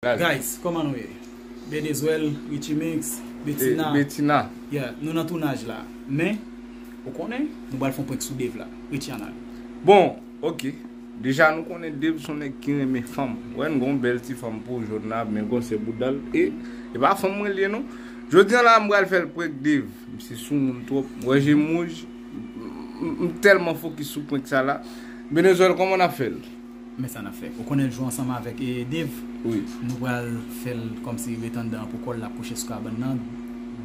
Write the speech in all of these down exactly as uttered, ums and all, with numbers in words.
Guys, kòman nou ye? Benezwèl, Richie Mix, Betina. Betina. Yeah, nou nan tounaj la. Men, ou konnen, nou pral fè yon prank sou Dave la. Richie, ann ale. Bon, ok. Deja, nou konnen Dave se yon nèg ki renmen fanm. Wè, n gon bèl ti fanm pou jòn la, men gwosè bouda l. E, e pa fanm mwen li ye, non. Jodi a la, m pral fè l prank Dave. Misye soumoun twòp. M wè je m wouj. M, m, m tèlman fokis sou prank sa la. Benezwèl, kòman n ap fè l? Men sa n ap fè. Ou konnen l jwe ansanm avèk, e, Dave. Wi. Nou pral fè l kòmsi ret anndan an pou kò l, l ap kouche sou kabann nan.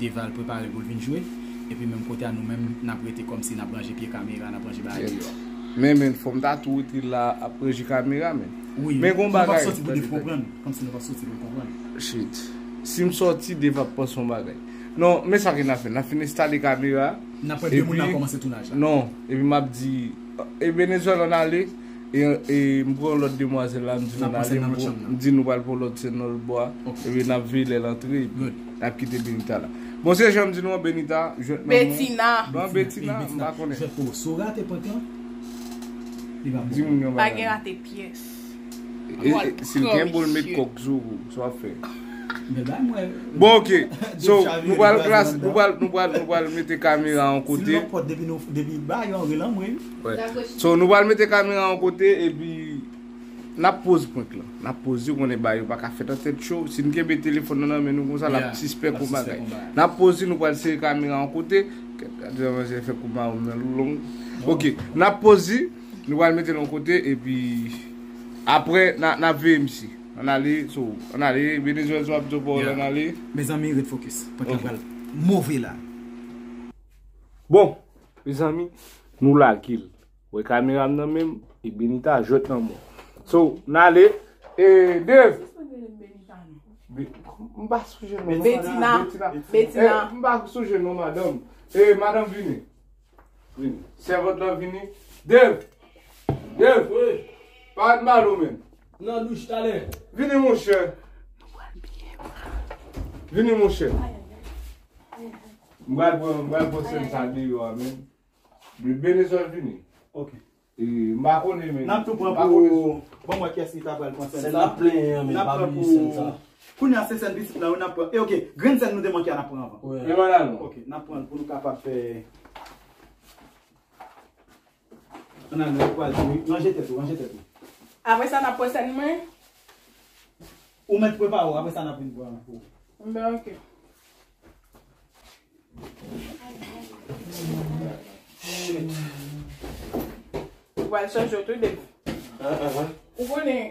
Dave al prepare l pou l vin jwe. Epi menm kote a nou menm, n ap rete kòmsi n ap ranje pye kamera, n ap ranje bagay deyò. Men, men, fò m ta tou rete la ap ranje kamera, men. Wi, men gon bagay. Nou p ap sòti pou Dave konprann. Kòmsi nou p ap sòti pou l konprann. Shit. Si m sòti, Dave ap panse yon bagay. Non, men sa ke n ap fè. N ap fin enstale kamera. N ap pran de moun nan kòmanse tounaj la. Non, epi m ap di, e Benezwèl ann ale, e, e m pran lòt demwazèl la, m di nou ann ale, m di nou pral pran lòt sèn nan lòt bò a, epi n ap veye lè l antre, epi n ap kite Benita la. Bon, se jan m di nou an, Benita, jwèt nan mwen. Betina. Non, Betina, m pa konnen. Jwèt pou ou. Si w rate prank lan, li p ap bon. Di moun yon bagay. Pa gen rate pyès. E, e, si l gen bon, l met kòk sou ou, sa w ap fè. Bon, ok. So, nou pral klas, nou pral, nou pral, nou pral mete kamera yon kote. Si l nan pòt depi nou, depi ba yo antre lan mwen. Wè. So, nou pral mete kamera yon kote, epi n ap poze prank lan. N ap poze, ou konnen bagay yo pa ka fèt an tèt cho. Si n kenbe telefòn nan nan men nou konsa, l ap sispèk yon bagay. N ap poze, nou pral sere kamera yon kote. Kèt, gade manzè fè kou mawon nan long. Ok, n ap poze. Nou pral mete l yon kote, epi apre, n a, n ap veye misye. Ann ale, so, ann ale, Benezwèl, so ap di w pawòl, ann ale. Mezanmi, ret fokis. Prank lan pral move la. Bon, mezanmi, nou lage l. Wè kamera m nan men m, e Benita jwèt nan mwen. So, n ale, e, Dave. Be-, m pa sonje non, Betina. Betina. Betina. E, m pa sonje non, madanm. E, madanm, vini. Vini. Sèvant lan vini. Dave! Dave! Wi. Parèt m ba nou, men. Nan douch talè. Vini, monchè. Vini, monchè. M pral pran, m pral pran sèn sa deyò a, men. Benezwèl vini. Ok. E, m pa konnen, men. N ap tou pran pou, bon, mwen kiyès ki ta pral pran sèn sa. Sèn ap plen an, men pa bliye sèn sa. Kounye a se sèn pitit lan, wi, n ap pran. E, ok, grenn sèn nou te manke a, n ap pran anvan. Wi. E, madam. Ok, n ap pran pou nou kapab fè. Ann ale, nou pral jwe. Ranje tèt ou, ranje tèt ou. Apre sa, n ap pran sèn mwen. Ou mèt prepare w, apre sa, n ap vin pran pou ou. Ben, ok. Shit. Ou pral chanje w tou, Dave. Hein, hein, hein. Ou konnen,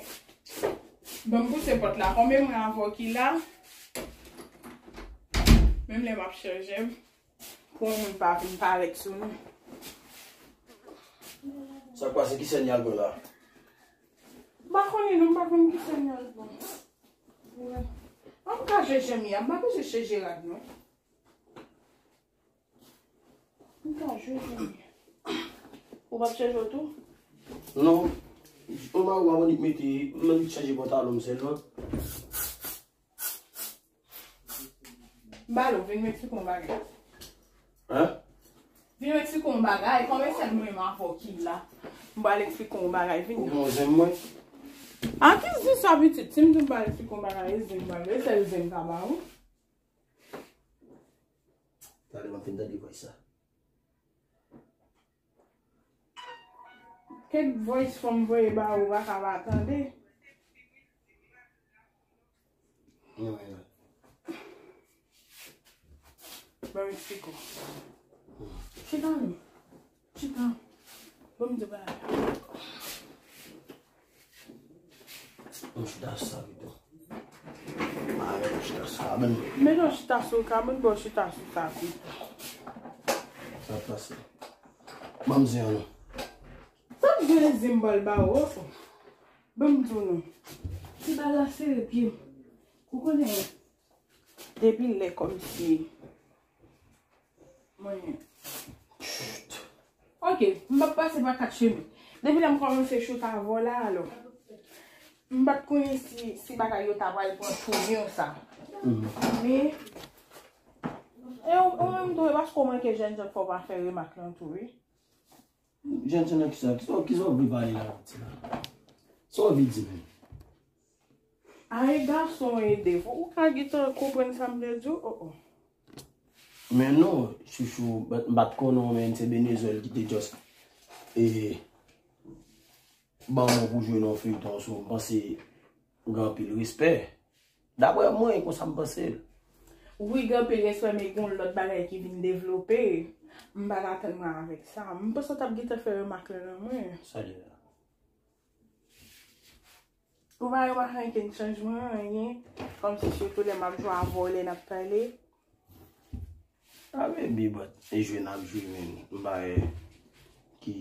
ban m pouse pòt la. Konbyen mwen avè w ki la? Menm lè m ap chanje m. Pou yon moun pa vin parèt sou nou. Sa k pase, ki sèn y al pran la? M pa konnen non, m pa konn ki sèn y al pran. An m ka jwe Jemmy a, m pa bezwen chanje rad non. M ka jwe Jemmy. Ou p ap chanje w tou? Non. Yon bagay ou pa annik mete, m annik chanje pantalon m sèlman. Balo, vin m eksplike w yon bagay. Hein? Vin m eksplike w yon bagay. Konbyen sèn mwen avè w ki la? M pral eksplike w yon bagay. Vin non. Ou gon zen mwen? A ki zen sa pitit? Si m di m pral eksplike w yon bagay, e zen m pral, e sèl zen m ka ba ou. Talè m ap fin tande vòy sa. Kèk voice fanm voye ba ou, ou pa ka pa tande. Ban m eksplike w. Chita non. Chita. Ban m di w bagay. Yon chita sou sa pito. Mwen chita sou kabann. Men non, chita sou kabann, bon, chita sou sa pito. Sa pase. Ban m zen an non. Sa m zen zen m bal ba ou. Ban m di w non. Ti bal la sere pye m. Ou konnen. Depi lè kòmsi. Mwen. Ok, m p ap pase pa kat chemen. Depi lè m kòmanse choute avè w la, alò. M pa t konnen si, si bagay yo ta pral pran tounè sa. Men, e ou, ou menm tou, e paske w manke jènjan fò w pa fè remak lan tou, wi. Jènjan nan kisa? Kisa, kisa w vle pale la, piti la? Sa w vle di menm? Ay, gason ede. Fòk ou ka gentan konprann sa m vle di w. Oh, oh. Men non, chouchou, m pa t konnen w, men se Benezwèl ki te just e, ban m pou jwe nan feyton, so, m panse gen anpil respè. Daprè mwen, e konsa m panse l. Wi, gen anpil respè, men gen yon lòt bagay ki vin devlope. M pa t atann mwen avèk sa. M panse w t ap gentan fè remak lan nan mwen. Sa li la? Ou pa remake ankenn chanjman, anyen? Kòmsi sitou lè m ap jwe avè w, lè n ap pale. A, baby, but e jwe n ap jwe, men m pa wè ki,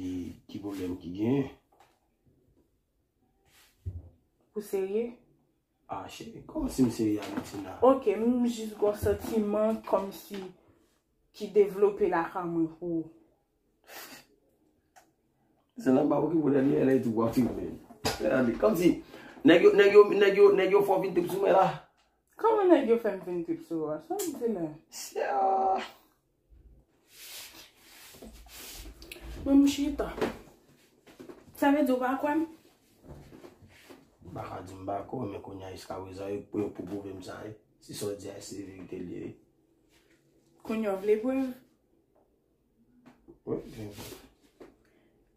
ki pwoblèm ki genyen. Ou serye? A, cheri, kòmsi m serye a, Betina? Ok, m jis gon santiman kòmsi ki devlope lakay mwen pou ou. Se nan ba ou ki pou dènye lè tou w ap filme. Gade, kòmsi nèg yo, nèg yo, nèg yo, nèg yo fè w vin trip sou mwen la. Kòman nèg yo fè m vin trip sou ou a? Sa w di la? Sya. Mwen m chita. Sa vle di w pa kwè m? M pa ka di m pa kwè w, men kounye a jiskaprezan, yo, yo pou pwouve m sa, wi. Si sa w di a, se verite l ye, wi. Kounye a w vle prèv? Wi, wi.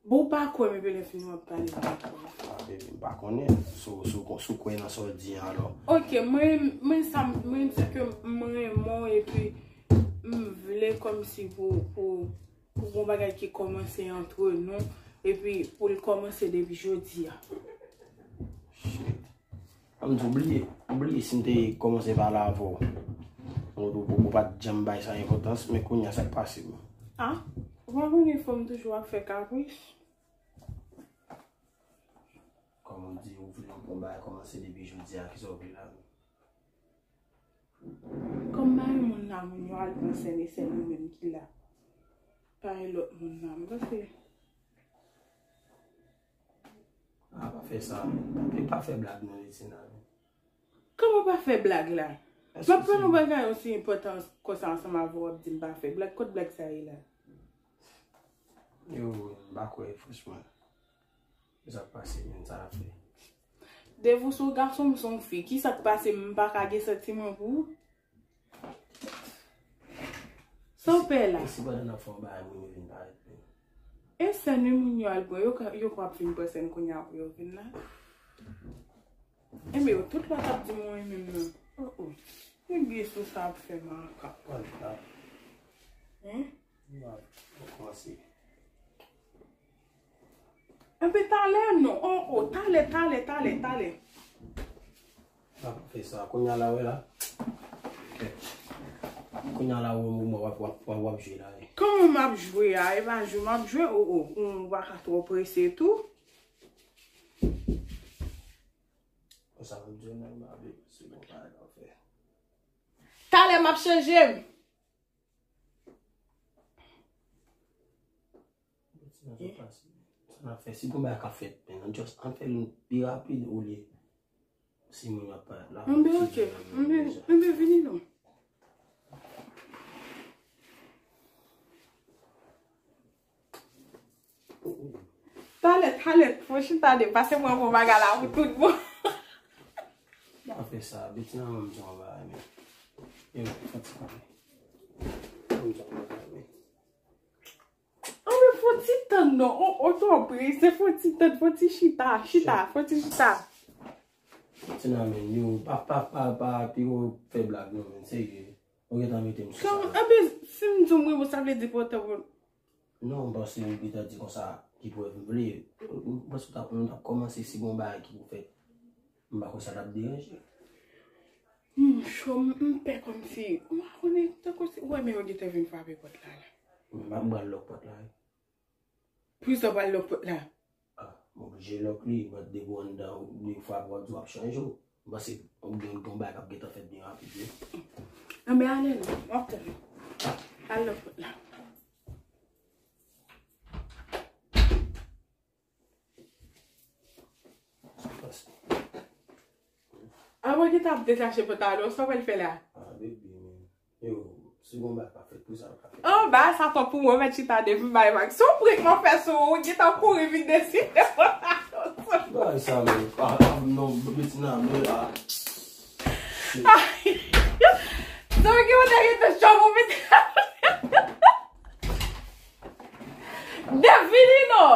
Bon, w pa kwè m, epi lè fini w ap pale, w pa kwè m. A, baby, m pa konnen. Si w, si w, si w kwè nan sa w di an, alò. Ok, mwen, mwen, sa, mwen, se ke m renmen w, epi m vle kòmsi pou, pou, pou gon bagay ki kòmanse antre nou, epi pou l kòmanse depi jodi a. Shit. An m di w, bliye, bliye si m te kòmanse pale avè w. Ou, ou, ou, ou pa t janm bay sa enpòtans, men kounye a sa k pase, bon. A, ou pa konnen fanm toujou ap fè kapris? Kòm ou di, ou vle pou yon bagay kòmanse depi jodi a, kisa w vle la menm? Kòm pa gen moun la, moun yo al pran sèn e sèl yo menm ki la. Pa gen lòt moun la, m panse. A, pa fè sa, men. Pa, pa fè blag non, Betina, men. Kòman pa fè blag la? M ap pale yon bagay osi enpòtan konsa ansanm avè w, w ap di m pa fè blag. Kot blag sa ye la? Yo, m pa kwè, franchman. Sa k pase, men, sa ap fè. Depi w se yon gason, m se yon fi. Kisa k pase, m pa ka gen santiman pou ou? Sa w pè la? E si pandan n ap fè yon bagay, moun yo vin parèt menm? E sèn wi, moun yo al pran, yo ka, yo p ap vin pran sèn kounye a pou yo vin la. Enben, yo tout la t ap di m wi menm nan. Oh, oh. Ebyen, sou sa ap fè makak. Wòl la. Hein? Bon, bon, kòmanse. Enben, talè non. Oh, oh, talè, talè, talè, talè. Pa fè sa. Kounye a la, wè la. Kounye a la, wè, wè, wè, w ap, w ap, w ap, w ap jwe la, wi. Kòman m ap jwe a? E pa jwe m ap jwe, oh, oh. Ou pa ka twò prese tou. Konsa, m ap di w nòmal, baby, se bon bagay n ap fè. Talè m ap chanje m. Sa n ap fè, si gon bagay k ap fèt, men just ann fè l pi rapid olye si moun yo ap parèt la. Enben, ok. Enben, enben, vini non. Talè, talè, fò chita de, pase mwen bon bagay la pou tout bon. Pa fè sa, Betina, mwen m di yon bagay, men. Yo, fò ti tann. Mwen m di yon bagay, men. Anben, fò ti tann non. O, o, twò prese, fò ti tann, fò ti chita, chita, fò ti chita. Betina, men, yo, pa, pa, pa, pa, pi w fè blag non, men, serye. Ou gentan mete m sou sa. Kòman, anben, si m di w mwen, bon, sa vle di pòtan pou. Non, m panse ou gentan di konsa, ki prèv m vle. M panse ou t ap, m t ap kòmanse si gon bagay ki pou fèt. M pa kwè sa t ap deranje. M cho, m, m pè kòmsi, m pa konnen, tankou si, ou wè men yo gentan vin frape pòt la, la. M ap bral lòk pòt la, wi. Poukisa w pral lòk pòt la? Ah, m oblije lòk li, but depi w anndan, ou, de fwa w ap di w ap chanje w. M panse w gen, gen yon bagay k ap gentan fèt byen rapid, wi. Anben, ale non, m ap tann ou. Al lòk pòt la. Sa k pase? Avan ki t ap detache pantalon, sa w pral fè la? Ah, baby, men. Yo, si gon bagay pa fèt pou sa, pa fèt. Oh, bagay sa twòp pou mwen, mèt chita depi m bay vag. Se yon prank m ap fè sou ou, ou gentan kouri vin deside pantalon. Bagay sa, men. Ah, ah, non, Betina, men, ah. Sa ki yon nèg te chòp ou mete. Dev vini non.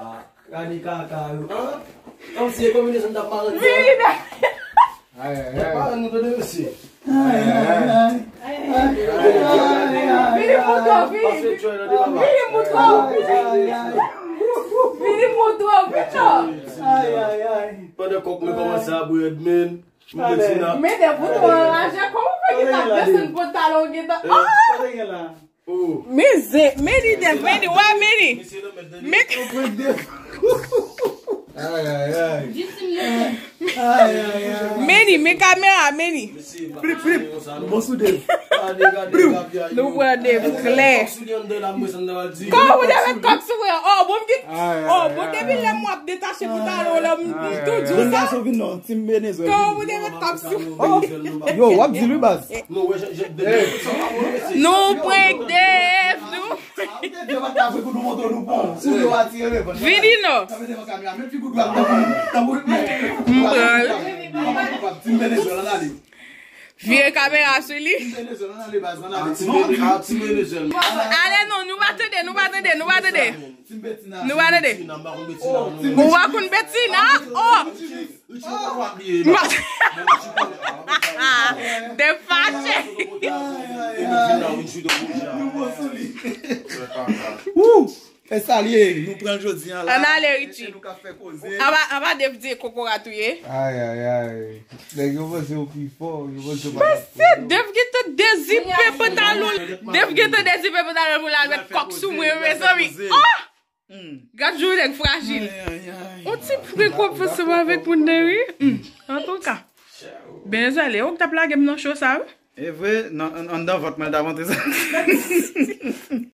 Ah, gade kaka yo. An? Kòmsi e konbinezon t ap marann sa. Vini Dev. Ay, ay, ay. Marann nou tande mesye. Ay, ay, ay. Vini moutò, vini. Pase tchòy nan dema. Vini moutò. Vini moutò, vini. Ay, ay, ay. Pandan kòk mwen kòmanse ap rèd, men. Men Dev, ou twò anraje, kòman w fè gentan ap desann pantalon w gentan? Oh! Men zen, men li Dev, men li, wè men li. Men Ay, ay, ay. Ay, ay, ay. Men li, men kamera, men li. Flip, flip. Bon sou Dev. Nou pran Dev klè. Kòman pou Dev met kòk sou mwen? Oh, bon, m gen, oh, bon, depi lè m w ap detache pantalon w la, m, m tou di w sa. Gason vin non, Team Venezuela. Kòman pou Dev met kòk sou mwen? Yo, w ap di l wi baz. Nou prank Dev, nou. Vini non. M pran l. Vire kamera sou li. Ale non, nou pa tande, nou pa tande, nou pa tande. Nou pa tande. Ou pa konn Betina? Oh! Dev fache. Wou! E sa l ye, nou pran l jodi a la. Ann ale, Richie. Nou ka fè koze. Anba, anba Dev di kokorat ou ye. Ay, ay, ay. Nèg yo panse yo pi fò, yo panse yo pa ka fè yo. Dev gentan dezipe pantalon. Dev gentan dezipe pantalon pou l al met kòk sou mwen, mezanmi. Oh! Gad jan nèg frajil. Ay, ay, ay. On ti pran konpòtman avèk moun nan, wi. Hmm. Antouka. Benzèl, e ou k t ap lage m nan cho sa, wi. E vre, nan, an, anndan vant mwen, l t ap antre sa.